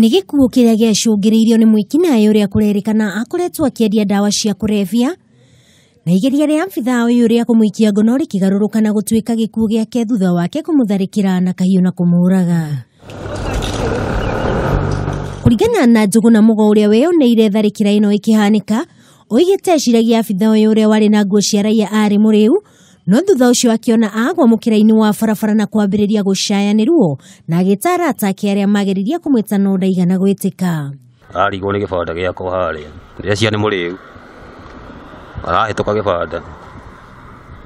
Nĩ gĩkuũ kĩrĩa gĩacũngĩrĩirio nĩ mwĩkinaĩ ũrĩa kũrerĩkana akoretwo akĩendia ndawa cia kũrebia na igeria rĩa abithaa ũyũ rĩa kũmũikia ngono rĩkĩgarũrũka na gũtuĩka gĩkuũ gĩake thutha wake kũmũtharĩkĩra na kahiũ na kũmũraga. Kũringana na Njũgũna Mũgo ũrĩa weyoneire tharĩkĩra ĩno ĩkĩhanĩka, oigĩte eciragia abithaa ũyũ ũrĩa warĩ na nguo cia raia arĩ mũrĩu, no thutha ũcio akĩona agwa mũkĩra-inĩ wa barabara na kwambĩrĩria gũcaya nĩ ruo na agĩta arata ake arĩa mageririe kũmwĩta no ndaigana gwĩtĩka. Ararigwo nĩ gĩbanda gĩakwa harĩa, ndĩreciria nĩ mũrĩu, arahĩtũka gĩbanda,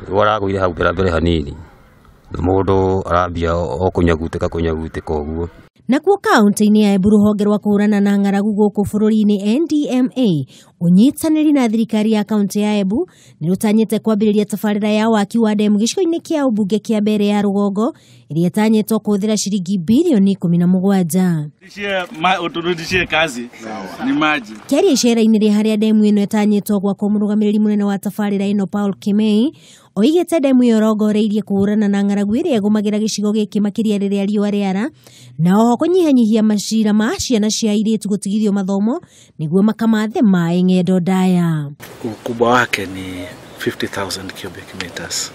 nĩguo aragũire hau mbere mbere hanini, na mũndũ arambia o kũnyagutĩka kũnyagutĩka ũguo. Nakuo kaunti-inĩ ya Embu rũhonge rwa kũhũrana na ng'aragu gũkũ bũrũri-inĩ NDMA ũnyitanĩri na thirikari ya kaunti ya Embu nĩ rũtanyĩte kwambĩrĩria tabarĩra ya waki wa ndemu gĩcigo-inĩ kĩa ũmbunge kĩa Mbere ya Rũgongo ĩrĩa ĩtanyĩtwo kũhũthĩra ciringi birioni 17. Uturudishie kazi ni maji. Kĩaria icera-inĩ rĩa harĩa ndemu ĩno ĩtanyĩtwo gwakwo, mũrũgamĩrĩri mũnene wa tabarĩra ĩno Paul Kimei oigĩte ndemu ĩyo ĩrongoreirie kũhũrana na ng'aragu ĩrĩa ĩgũmagĩra gĩcigo gĩkĩ makĩria rĩrĩa riũa rĩara, na oho kũnyihanyihia macira ma ciana cia airĩtu gũtigithio mathomo nĩguo makamathe maĩ ng'endo ndaya. Ukubwa wake ni 50,000 cubic meters.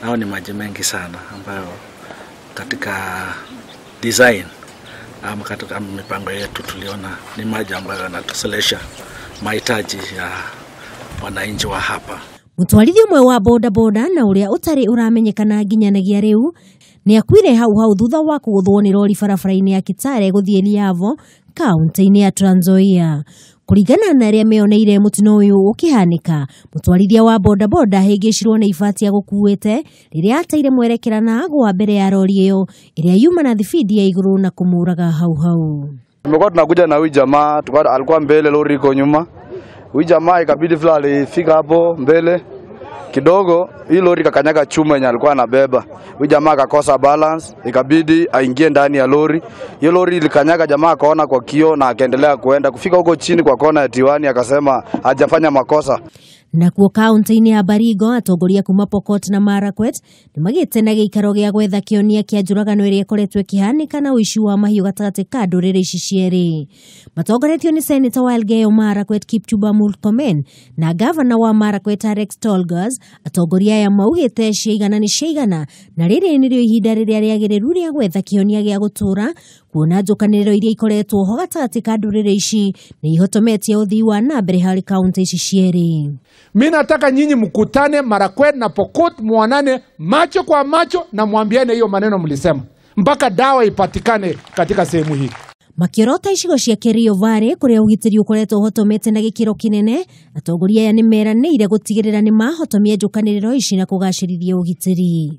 Hao ni maji mengi sana ambayo katika design ama katika mipango yetu tuliona ni maji ambayo yanatoshelesha mahitaji ya wananchi wa hapa. Mũtwarithia ũmwe wa boda boda na ũrĩa ũtarĩ ũramenyekana nginyanagia rĩu nĩ akuire hau hau thutha wa kũgũthwo nĩ rori barabara-inĩ ya Kitale gũthiĩ Liavo kaunti-inĩ ya Trans Nzoia. Kũringana na arĩa meyoneire mũtino ũyũ ũkĩhanĩka, mũtwarithia wa boda boda ahĩngĩcirwo nĩ ibati agũkuĩte rĩrĩa ateire mwerekera na agũa mbere ya rori ĩyo ĩrĩa yuma na thibindi ya igũrũ na kũmũraga hau hau. Tumekuwa tunakuja na huyu jamaa, alikuwa mbele, lori iko nyuma. Huyu jamaa ikabidi vile alifika hapo mbele kidogo, hii lori ikakanyaga chuma yenye alikuwa anabeba. Huyu jamaa akakosa balance, ikabidi aingie ndani ya lori. Hiyo lori ilikanyaga, jamaa akaona kwa kio na akaendelea kuenda. Kufika huko chini kwa kona ya Tiwani akasema hajafanya makosa. Nakuo kaunti-inĩ ya Baringo atongoria kuma Pokot na Marakwet nĩ magĩte na gĩikaro gĩa gwetha kĩonia kĩa njũragano ĩrĩa ĩkoretwo ĩkĩhanĩka na ũici wa mahiũ gatagatĩ ka ndũrĩrĩ ici cierĩ. Matongoretio nĩ Seneta wa Elgeyo Marakwet Kipchumba Murkomen na gavana wa Marakwet Alex Tolgos, atongoria aya maugĩte ciaigana nĩ ciaigana na rĩrĩ nĩrĩo ihinda rĩrĩa rĩagĩrĩru rĩa gwetha kĩhonia gĩa gũtũũra kuona njũkanĩrĩro iria ikoretwo ho gatagatĩ ka ndũrĩrĩ ici nĩ ihotometie ũthii wa na mbere harĩ kaunti ici cierĩ. Mimi nataka nyinyi mkutane Marakwet na Pokot, muonane macho kwa macho na mwambiane hiyo maneno mlisema mpaka dawa ipatikane katika sehemu hii. Makĩorota icigo cia Kerio Valley kũrĩa ũgitĩri ũkoretwo ũhotomete na gĩkĩro kĩnene, atongoria aya nĩ meranĩire gũtigĩrĩra nĩ mahotomia njũkanĩrĩro ici na kũgacĩrithia ũgitĩri.